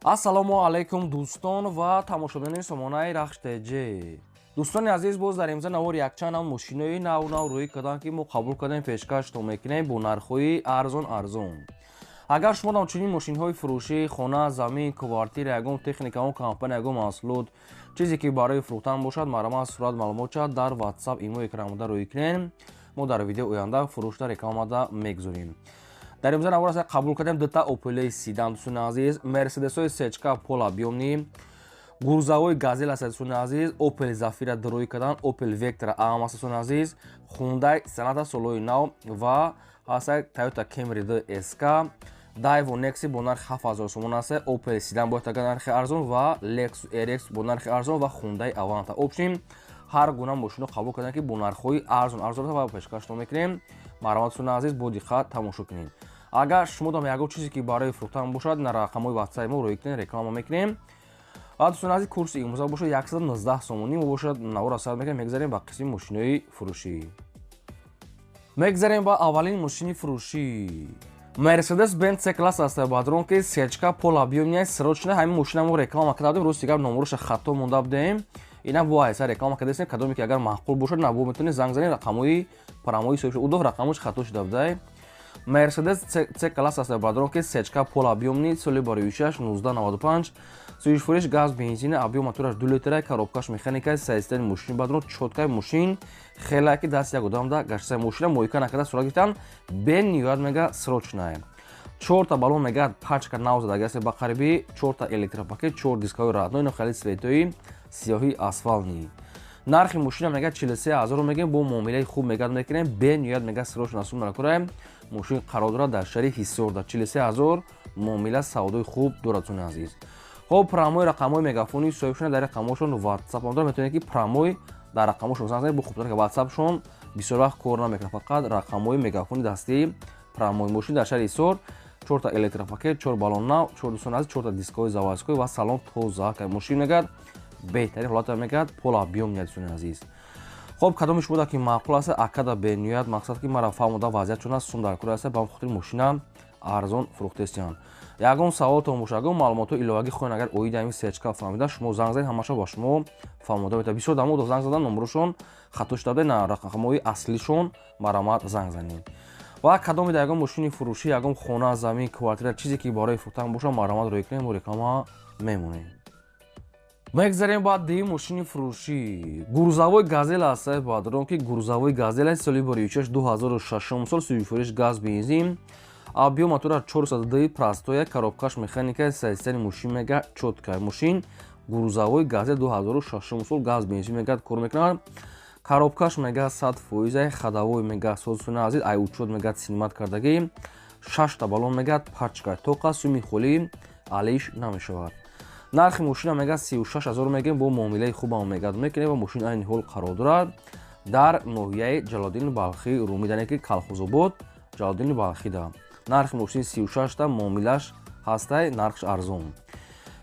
Ассалому алайкум, дӯстон ва тамошобинони сомонаи Рахш ТЖ. Дӯстони азиз, боз дар имза навор якчанд ам мошинои нав нав рӯй карданд, ки мо қабул кардем, пешкаштон мекунем бо нархҳои арзон арзон. Агар шумо ҳамчунин мошинҳои фурӯшӣ, хона, замин, квартира, ягон техника, ягон компания, ягон маҳсулот, чизе ки барои фурӯхтан бошад, марҳамат, сурат, маълумотча дар WhatsApp, имо, экранмода рӯй кунем. Мо дар видео оянда фурӯшда рекламада мегузорем. Дар имза навор аст, қабул кардем дута Опелои седан, дӯстони азиз, Мерседесои сечка полуобъёмный, грузовой Газел аст, дӯстони азиз, Опел Зафира дурӯй кардан, Опел Вектра ам аст, дӯстони азиз, Хундай Соната солои нав ва ҳаста Тойота Кемри 2 СК, Дайво Некси бо нархи 7000 сомон аст, Опел седан бо тага нархи арзон ва Lexus RX бо нархи арзон ва Хундай Аванта. Общем, ҳар гуна мошино қабул кардем, ки бо нархҳои арзон арзон ва пешкаштон мекунем. Марҳамат, дӯстони азиз, бо диққат тамошо кунед. Агар шумо дам ягон чизе ки барои фурӯхтан бошад, на рақамҳои ватсапи мо рӯй кунед, реклама мекунем. Ва, дӯстони азиз, курси имрӯза бошад 119 сомонӣ. Мо бошад навора сар мекунем, мегзарем ба қисми мошинои фурӯшӣ. Мегзарем ба аввалин мошини фурӯшӣ. Мерседес Бенц С класс аст, бадрон, ки сечка полуобъёмный, срочно. Ҳамин мошина мо реклама карда будем, рости гап, номероша хато монда будем. Ина бо айса реклама кардастем. Кадоме ки агар маъқул бошад, набо метавонед занг занед, рақамҳои прямой соҳиб удов, рақамҳош хато шуда будай. Мерседес С класс аст, бадрон, ки сечка полуобъёмный, соли бароишаш 1995, сӯзишвориш газ, бензин, объём мотораш 2 литра, коробкаш механика, состояние мошин, бадрон, чёткай мошин, хеле ки даст як одамда гаштаи мошина, мойка накарда сурат гирифтан, бениҳоят мега срочная. Чорта баллон мега пачка нав задагаст ба қариби, чорта электропакет, чор дискаҳои родной, ино хеле цветои сиёҳи асфалтный. Нархи мошина мега 43 000 мегем, бо муомилаи хуб мега мекунем, бениҳоят мега срочно сум накураем. Мошин қарор дорад дар шаҳри Ҳисор, дар 43 000 муомила савдои хуб дорад, дӯстони азиз. Хоб, прямой рақамҳои мегафони соҳибшона дар рақамҳошон ватсап дорад, метавонед ки прямой дар рақамҳошон занг занед, бо хубтар, ки ватсапшон бисёр вақт кор намекунад, фақат рақамҳои мегафони дастии прямой. Мошин дар шаҳри Ҳисор, чорта электропакет, чор баллон нав, чор, дӯстони азиз, чорта дискҳои заводской ва салон тоза. Мошин мегӯяд беҳтарин ҳолата, мегӯяд полуобъёмный, дӯстони азиз. Хоб, кадоми шумо ки маъқул аст, акада бениҳоят мақсад ки мара фаҳмода вазъият чун аст, сум дар кор аст, ба ҳам хотири мошина арзон фурӯхтестиям. Ягон саволтон боша, ягон маълумотҳои иловагӣ хоҳед, агар оиди ҳамин сечка фаҳмида, шумо занг занед, ҳамаша ба шумо фаҳмода метавад. Бисёр дамо занг задан, номерошон хато шуда буде, на рақамҳои аслишон марҳамат занг занед. Ва кадоме дар ягон мошини фурӯшӣ, ягон хона, замин, квартира, чизе ки барои фурӯхтан боша, марҳамат рӯй кунем, мо реклама мемонем. Мегзарем ба дуюм мошини фурӯшӣ. Грузовой Газел аст, бадрон, ки грузовой Газел аст, соли бароичаш 2006 сол, сӯзишвориш газ, бензин, объём мотора 402, простоя, коробкаш механика, состояние мошин мега чёткая. Мошин грузовой Газел 2006 сол, газ, бензин мега кор мекунад, коробкаш мега 100%, ходовой мега созсуна азиз, ай учёт мега снимать кардагӣ, шашта баллон мега пачка тоқа, суми холӣ алиш намешавад. Нархи мошина мега 36 000 мегем, бо муомилаи хубам мегад мекунем. Ва мошин айни ҳол қарор дорад дар ноҳияи Ҷалолиддини Балхӣ, Румидане ки Калхозобод, Ҷалолиддини Балхида. Нархи мошин 36та, муомилаш ҳастай, нархш арзон.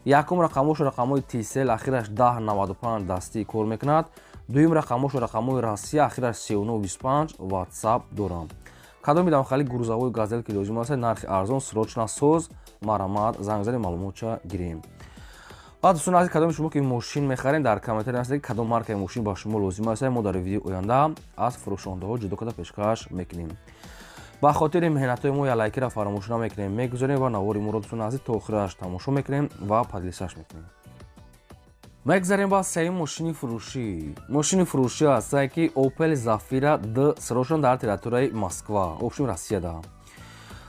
Якум рақамҳошо рақамҳои Тисел, ахираш 1095, дастӣ кор мекунад. Дуюм рақамҳошо рақамҳои Россия, ахираш 3925, ватсап дорам. Кадоми дамхали грузовой Газел ки лозим аст, нархи арзон, срочно соз, марҳамат, занг зани, маълумотча гирем. Ва, дӯстони азиз, кадоми шумо ки мошин мехарем, дар комментария нависед, ки кадом маркаи мошин ба шумо лозим аст, мо дар видеои оянда аз фурӯшондаҳо ҷудо карда пешкаш мекунем. Ба хотири меҳнатҳои мо як лайкира фаромӯш намекунем, мегузорем ва навори моро, дӯстони азиз, то охираш тамошо мекунем ва поделиться мекунем. Мегзарем ба сеюм мошини фурӯшӣ. Мошини фурӯшӣ ҳастае ки Опел Зафира д, срочно дар территорияи Москва, общем, Россияда.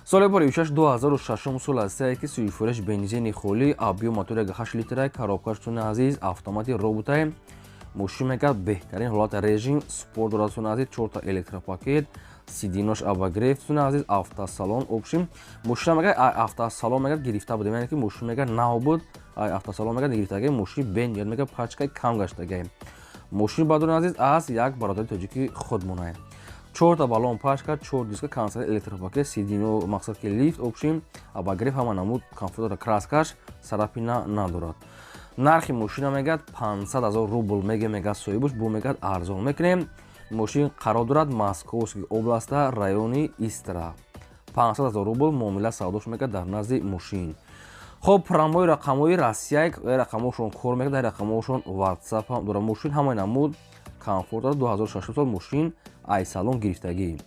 Соли бори ишаш 2006 сол ҳастае ки сӯзишвориш бензини холӣ, объём мотори 8 литра, коробкаш, дӯстони азиз, автомати роботае. Мошин мегӯяд беҳтарин ҳолат, режим спорт дорад, дӯстони азиз, чорта электропакет, сиденьош обогрев, дӯстони азиз, автосалон. Общем, мошина мегӯяд автосалон мегӯяд гирифта будем, яъне ки мошин мегӯяд нав буд, автосалон мегӯяд гирифтагай. Мошини бениҳоят мегӯяд пачкаи кам гаштагай. Мошини, бадони азиз, аз як бародари тоҷики худмонае. Чорта баллон пачка, чор диска, консер, электропакет, сиденьо, мақсад ки лифт, общем, обогрев, ҳама намуд комфорт дорад, краскаш царапина надорад. Нархи мошина мегӯяд 500 ҳазор рубл меге, мегӯяд соҳибаш, бо мегӯяд арзон мекунем. Мошин қарор дорад Московский областа, райони Истра. 500 ҳазор рубл муомила савдош мегӯяд дар назди мошин. Хоб, прямой рақамҳои Россия, рақамҳошон кор мекунад, дар рақамҳошон WhatsApp ҳам дорад. Мошин ҳамаи намуд комфорт дорад. 2006 сол, мошин ай салон гирифтагӣ.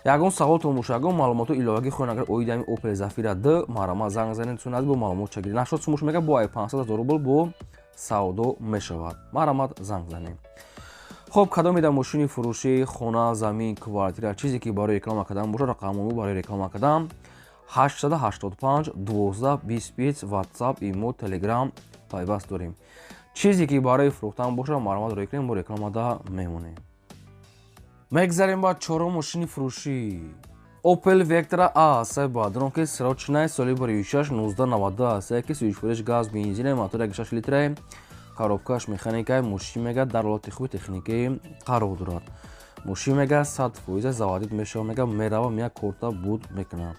Ягон саволтон боша, ягон маълумоту иловагӣ хоҳед, агар оиди ҳамин Opel Zafira D, марҳамат, занг занед. Дӯстони азиз, бо маълумот чагиред. 80 сум мега, бо ай 500 000 рубл бо савдо мешавад. Марҳамат, занг занед. Хоб, кадоме дар мошини фурӯшӣ, хона, замин, квартира, чизе ки барои реклама кардан бошад, рақамҳо барои реклама кардан 885 12 20, WhatsApp, имо, Telegram пайваст дорем. Чизе ки барои фурӯхтан бошад, марҳамат, рӯй кунем, бо рекламада мемонем. Мегзарем ба чорум мошини фурӯшӣ. Opel Vectra A ҳастай, баъдрон ки срочный, соли 2006, 1992 ҳастае, ки сӯзишвориш газ, бензин, мотор 1,6 литрае, коробкаш механикай. Мошин мега дар ҳолати хуби техникӣ қарор дорад. Мошин мега 100% заводить мешава, мега мерава, мея корта буд мекунад.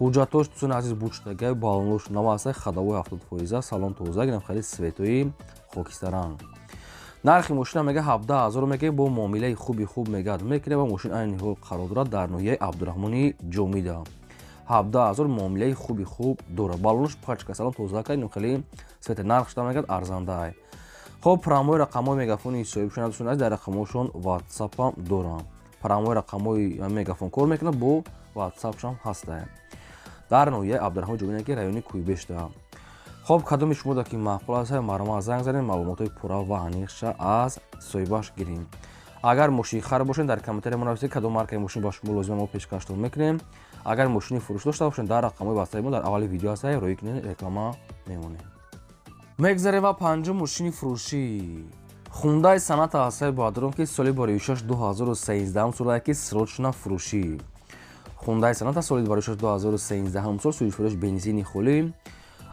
Ҳуҷҷатош, дӯстони азиз, бучтагай, балонош нав ҳастай, ходовой 70%, салон тоза, гирам хеле цветои хокистаранг. Нархи мошина мега 17 000 мега, бо муомилаи хуби хуб мегад мекунем. Ва мошин айни ҳол қарор дорад дар ноҳияи Абдураҳмони Ҷомида. 17 000, муомилаи хуби хуб дорад. Балонош пачка, салон тоза кард, хеле цвете, нархшда мегад арзандаа. Хоб, прямой рақамҳои Мегафони соҳибшон, дӯстони азиз, дар рақамҳошон WhatsAppам дорам. Прямой рақамҳои Мегафон кор мекунад, бо WhatsAppшам ҳастае. Дар ноҳияи Абдураҳмон Ҷомида, ки райони Кӯйбешта. Хоб, кадоми шумо ки маъқул аст, марҳамат, занг занед, маълумотҳои пурра ва аниқша аз соҳибаш гирем. Агар мошинхар бошед, дар комментария мо нависед, кадом маркаи мошин ба шумо лозим, мо пешкаштон мекунем. Агар мошини фурӯш дошта бошед, дар рақамҳои ватсапи мо дар аввали видео ҳастае, рӯй кунед, реклама мемонем. Мегзарем ва панҷум мошини фурӯшӣ. Хундай Соната ҳастаи, баъдрон ки соли 2006, 2013 солае, ки срочно фурӯшӣ. Хундай Соната, соли 2006, 2013 сол, сӯзишвориш бензини холӣ,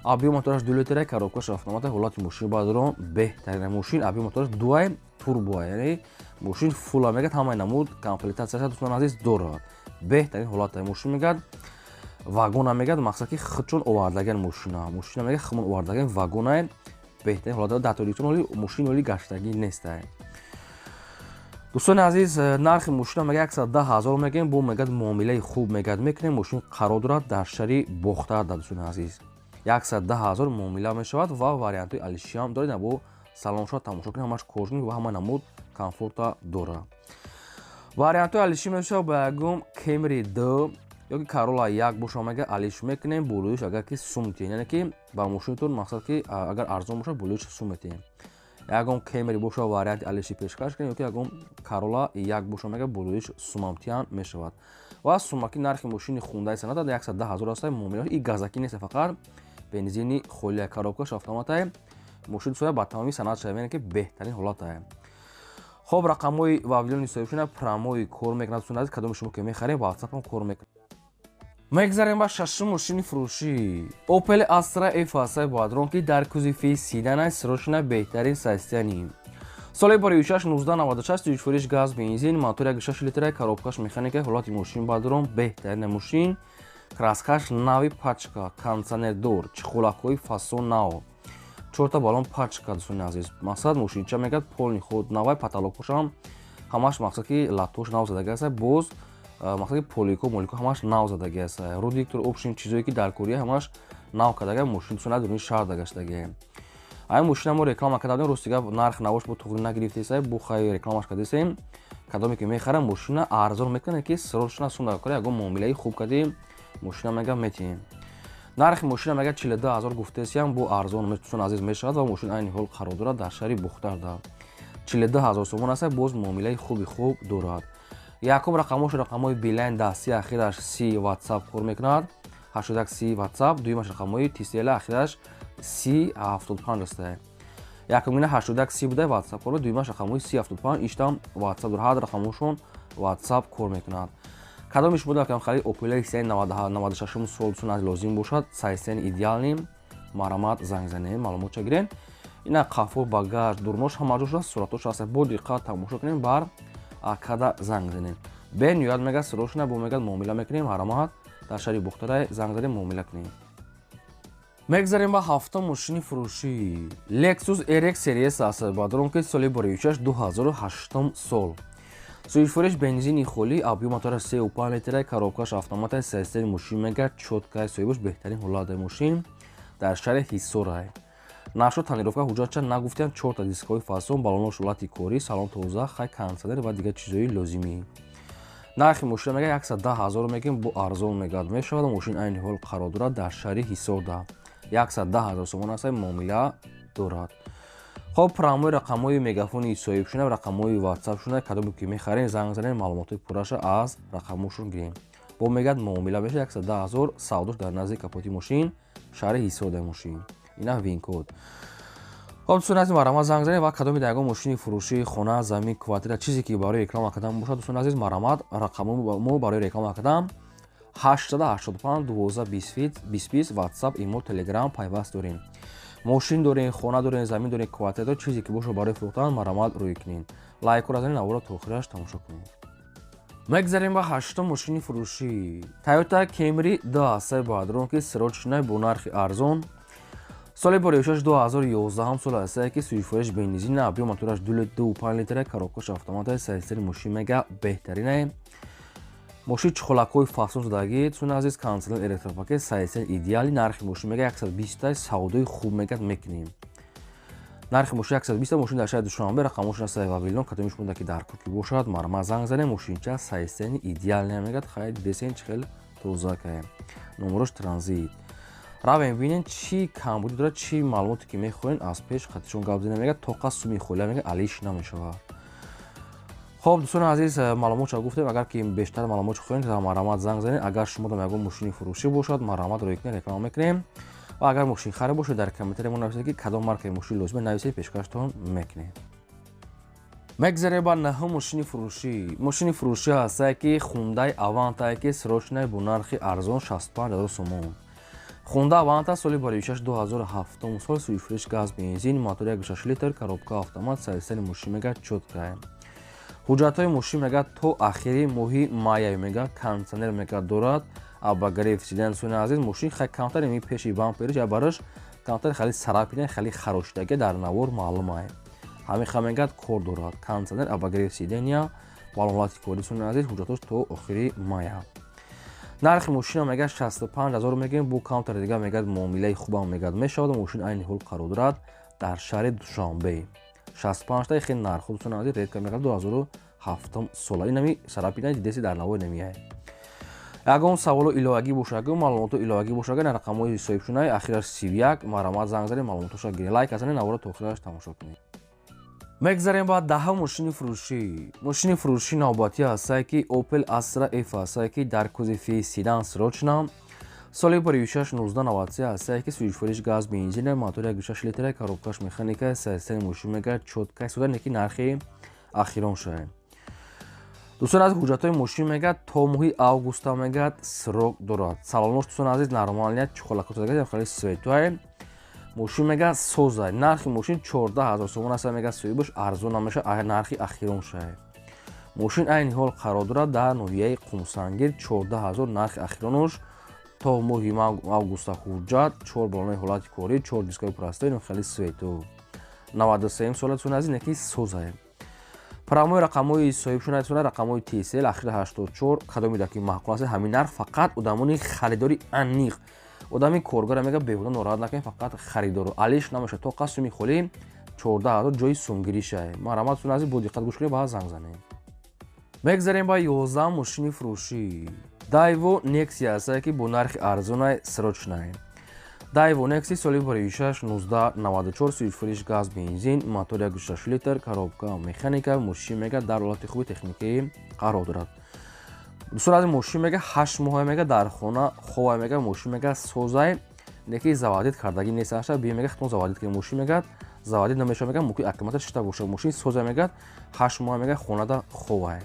объём мотораш 2 литра, коробкаш автомата. Ҳолати мошини баъдрон беҳтарин. Мошин объём мотораш дуай, турбо, яъне мошин фулла мегад, ҳамаи намуд комплектатсияша, дӯстони азиз, дорад. Беҳтарин ҳолата мошин мегад, вагона мегад, мақсад ки худчон овардаган мошина. Мошина мегад худмон овардаган, вагонае, беҳтарин ҳолат. Дар Тоҷикистон ҳоли мошин ҳоли гаштагӣ нестае. Дӯстони азиз, нархи мошина мега 110 000 мегӯем, бо мегад муомилаи хуб мегад мекунем. Мошин қарор дорад дар шаҳри Бохтар. Дӯстони азиз, 110 000 муомила мешавад ва вариантҳои алишиам доред. Бо салоншо тамошо кунед, ҳамаш кожаный ва ҳама намуд комфорта дорад. Вариантҳои алишӣ мешавад ба ягон Кемри д ёки Карола як боша, мега алиш мекунем, болоиш агар ки сум тиҳем, яъне ки ба мошинатон, мақсад ки агар арзон бошад, болоиш сум метиҳем. Ягон Кемри боша, варианти алиши пешкаш кунем, ёки ягон Карола як боша, мега болоиш сумамтиҳан мешавад. Ва сумаки нархи мошини Хундаи Соната 110 000 аст. Муомила и газакӣ нест, фақат бензини холия, коробкаш автоматае. Мошин соя ба тамоми санъат шава, яъне ки беҳтарин ҳолатае. Хоб, рақамҳои вавилони соҳибшона прямой кор мекунад. Дӯстони азиз, кадоми шумо ки мехарем, WhatsAppам кор мекунад. Мегзарем ба шашум мошини фурӯшӣ. Opel Astra F ҳастаи, баъдрон ки дар кузови седанай, срочно, беҳтарин состояние, соли 2006, 1996, сӯзишвориш газ, бензин, мотор 1,6 литра, коробкаш механика. Ҳолати мошин баъдрон беҳтарин. Мошин краскаш нави, пачка, кондиционердор, чехолакҳои фасон нав, чорта балон пачка. Дӯстони азиз, мақсад мошинча мегӯяд полный ход навай, потолокошам ҳамаш, мақсад ки латош нав задаги аст, боз мақсад ки полико молико ҳамаш нав задаги аст, радиатор, общем, чизое ки дар корея ҳамаш нав кардага. Мошин дӯстон дуруни шаҳр дагаштаги. Ай мошина мо реклама карда будем, рости гап, нарх навош бо туғри нагирифтесай, бо хай рекламаш кардесем. Кадоме ки мехарам, мошина арзон мекунад, ки срочно сум дар кора, ягон муомилаи хуб кардем, мошина мега метиҳем. Нархи мошина мега 42 000 гуфтесиям, бо арзон, дӯстон азиз, мешавад. Ва мошин айни ҳол қарор дорад дар шаҳри Бухтарда. 42 000 сомон аст, боз муомилаи хуби хуб дорад. Якум рақамош рақамҳои Билайн дастӣ, ахираш си, WhatsApp кор мекунад, 81 си WhatsApp. Дуюмаш рақамҳои Тисела, ахираш си 75 аст. Якумина 81 си буда, WhatsApp кор, дуюмаш рақамҳои си 75, иштам WhatsApp дорад. Ҳар рақамҳошон WhatsApp кор мекунад. Кадоми шумо дар хари Opel 96 сол сунат лозим бошад, состояние идеальный, марҳамат, занг занем, маълумотча гирем. Ина қафо, багаж, дурнош ҳама ҷош аст, суратош аст, бо диққат тамошо кунем, бар акада занг занем. Бениҳоят мега срочно бо мега муомила мекунем. Марҳамат, дар шаҳри Бухтарай занг занем, муомила кунем. Мегзарем ба ҳафтум мошини фурӯшӣ. Lexus RX Series аст, баъдрон ки соли 2006, 2008 сол, сӯзишвориш бензини холӣ, объём мотора 3,5 литра, коробкаш автомата. Состояние мошин мега чёткай, соҳибаш беҳтарин ҳолат. Мошин Дар шаҳри Ҳисорай. Нархшо, тонировка, ҳуҷҷатча нагуфтиям. Чорта дискҳои фасон, балоно ҳолати корӣ, салон тоза, хай, кондитсионер ва дигар чизҳои лозимӣ. Нархи мошина мега 110 ҳазор мегем, бо арзон мегӯяд мешавад. Мошин айни ҳол қарор дорад дар шаҳри Ҳисорда. 110 ҳазор сомон аст, муомила дорад. Хоб, прямой рақамҳои Мегафони соҳибшуна, рақамҳои Ватсапшуна. Кадоме ки мехарем, занг занем, маълумотҳои пурраша аз рақамҳошон гирем. Бо мегӯяд, муомила мешавад, 110 ҳазор. Савдош дар назди капоти мошин, шаҳри Ҳисорда мошин. Ина VIN-код. Хоб, дӯстони азиз, марҳамат, занг занед ва кадоме дар ягон мошини фурӯшӣ, хона, замин, квартира, чизе ки барои реклама кардан бошад, дӯстони азиз, марҳамат, рақамҳои мо барои реклама кардан 885 12 20, Ватсап, Имо, Телеграм пайваст дорем. Мошин дорем, хона дорем, замин дорем, квартира дорем, чизе ки бошад барои фурӯхтан, марҳамат, рӯй кунед. Лайкро занед, наворо то охираш тамошо кунед. Мегзарем ба ҳаштум мошини фурӯшӣ. Тойота Кемри 2.3 бадрон, ки срочный, бо нархи арзон. Соли боришаш 2011 сол астае, ки сӯйфояш бензин, объём мотораш 2,5 литра, коробкаш автомата. Состояние мошин мега беҳтаринае. Мошин чехолакҳои фасон задагӣ, дӯстони азиз, кондитсионер, электропакет, состояние идеальный. Нархи мошин мега 120, савдои хуб мегад мекунем. Нархи мошин 120. Мошин дар шаҳри Душанбе, рақамошин аст Вавилон. Кадомиш монда ки дар кор ки бошад, марҳамат, занг занем. Мошинча состояние идеальный мегад, хайр, дидесен, чӣ хел тоза каем. Номерош транзит. Равем, бинен, чӣ камбудӣ дорад, чӣ маълумоте ки мехоҳен, аз пеш қатишон гап занем. Мегад, тоқа суми холия, мега алиш намешавад. Хоб, дӯстони азиз, маълумотша гуфтем. Агар ки бештар маълумот хоҳед, марҳамат, занг занед. Агар шумо дам ягон мошини фурӯшӣ бошад, марҳамат, рӯй кунед, реклама мекунем. Ва агар мошинхаре бошед, дар комментария мо нависед, ки кадом маркаи мошин лозима, нависед, пешкаштон мекунем. Мегзарем ба наҳум мошини фурӯшӣ. Мошини фурӯшӣ ҳастае, ки Хундай Авантае, ки срочный, бо нархи арзон, 65 ҳазор сомон. Хундай Аванта, соли баришаш 2007 сол, сӯйфуриш газ, бензин, мотор 1,6 литр, коробка автомат. Состояние мошин мега чёткая. Ҳуҷҷатҳои мошин мега то ахири моҳи майя мега. Кондитсионер мега дорад, обогрев сиденья. Дӯстони азиз, мошин хай камтар ими пеши бампериш я бараш камтар хеле царапина, хеле харошидаги дар навор маълумае. Ҳамин ха мегӯяд, кор дорад. Кондитсионер, обогрев сиденья, балонлати кори. Дӯстони азиз, ҳуҷҷатош то охири мая. Нархи мошина мегӯяд 65 ҳазор мегӯем, бо камтари дигар мегӯяд, муомилаи хубам мегӯяд мешавад. Мошин айни ҳол қарор дорад дар шаҳри Душанбе. 65 та хеле нархо, дӯстони азиз, редко мегӯяд. 2007 сола. Инами царапина дидеси, дар навои намияй. Ягон саволу иловагӣ боша, ягон маълумоту иловагӣ боша, агар рақамҳои соҳибшунаи ахираш 31, марҳамат, занг занед, маълумотоша гиред. Лайк азанед, наворо то охираш тамошо кунед. Мегзарем ба даҳум мошини фурӯшӣ. Мошини фурӯшӣ навбатӣ ҳастае, ки Opel Astra F ҳастае, ки дар кузови седан, срочно. Соли баришаш 1993 ҳастае, ки сӯзишвориш газ, бензина, мотори 1,6 литра, коробкаш механика. Состояние мошин мегӯяд чётко истода, не ки нархи ахирон шавад. Дӯстони азиз, ҳуҷҷатҳои мошин мегӯяд то моҳи августа мегӯяд срок дорад. Салонош, дӯстони азиз, нормальный, чехолакотага, хеле светлый. Мошин мегӯяд соза. Нархи мошин 14 ҳазор сомон аст, мегӯяд соҳибаш, арзон намешавад, нархи ахирон шавад. Мошин айни ҳол қарор дорад дар ноҳияи Қумсангир. 14 ҳазор нархи ахиронош, то моҳи августа ҳуҷҷат, чор балонаи ҳолати корӣ, чор дискаи простой, хеле светлый. 93 сола, дӯстони азиз, неки созае. Прямой рақамҳои соҳибшуна, рақамҳои Tcell, ахири 84. Кадоме ки маъқул аст, ҳамин нарх. Фақат одамони харидори аниқ, одами коргара мега беҳуда нороҳат накунед, фақат харидору алиш намешавад. То қасуми холӣ 14 ҳазор ҷои сумгиришае. Марҳамат, дӯстони азиз, бо диққат гӯш кунед ва занг занед. Мегзарем ба 11 мошини фурӯшӣ. Дайво Нексия ҳастае, ки бо нархи арзонай, срочный. Дайво Некси, соли баришаш 1994, сӯзишвориш газ, бензин, мотор 1,6 литр, коробка механика. Мошин мега дар ҳолати хуби техникӣ қарор дорад. Дӯстони азиз, мошин мега 8 моҳа мега дар хона ховай мега. Мошин мега созай, неки заводить кардагӣ нест аша. Би мега хитон заводить кунем, мошин мегӯяд заводить намешавад, мега мумкин аккумулятор шишта бошад. Мошин созай, мегӯяд 8 моҳа мега хонада ховай.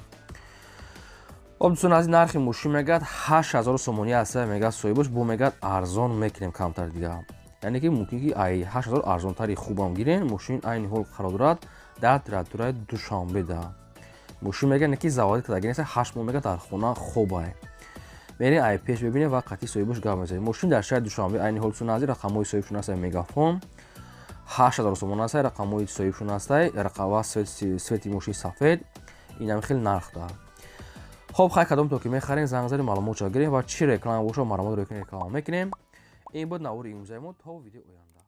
Хоб, дӯстони азиз, нархи мошин мегӯяд 8000 сомонӣ аст, мегӯяд соҳибаш, бо мегӯяд арзон мекунем камтар дига, яъне ки мумкин ки ай 8000 арзонтари хубам гирем. Мошин айни ҳол қарор дорад дар территорияи Душанбеда. Мошин мегӯяд не ки заводить кардагӣ нест, 8 моҳ мегӯяд дар хона хобай. Мерем, ай пеш бибинем ва қатъи соҳибаш гап мезанем. Мошин дар шаҳри Душанбе айни ҳол, дӯстони азиз, рақамҳои соҳибшон аст Мегафон, 8000 сомон аст, рақамҳои соҳибшон ҳастай ва цвети мошин сафед. Инам хеле нарх дорад. Хоб, хай, кадом то ки мехарем, занг зани, маълумотша гирем ва чӣ реклама бошад, маълумот реклама мекунем. Ин буд навори имрӯзаи мо. То видеои оянда.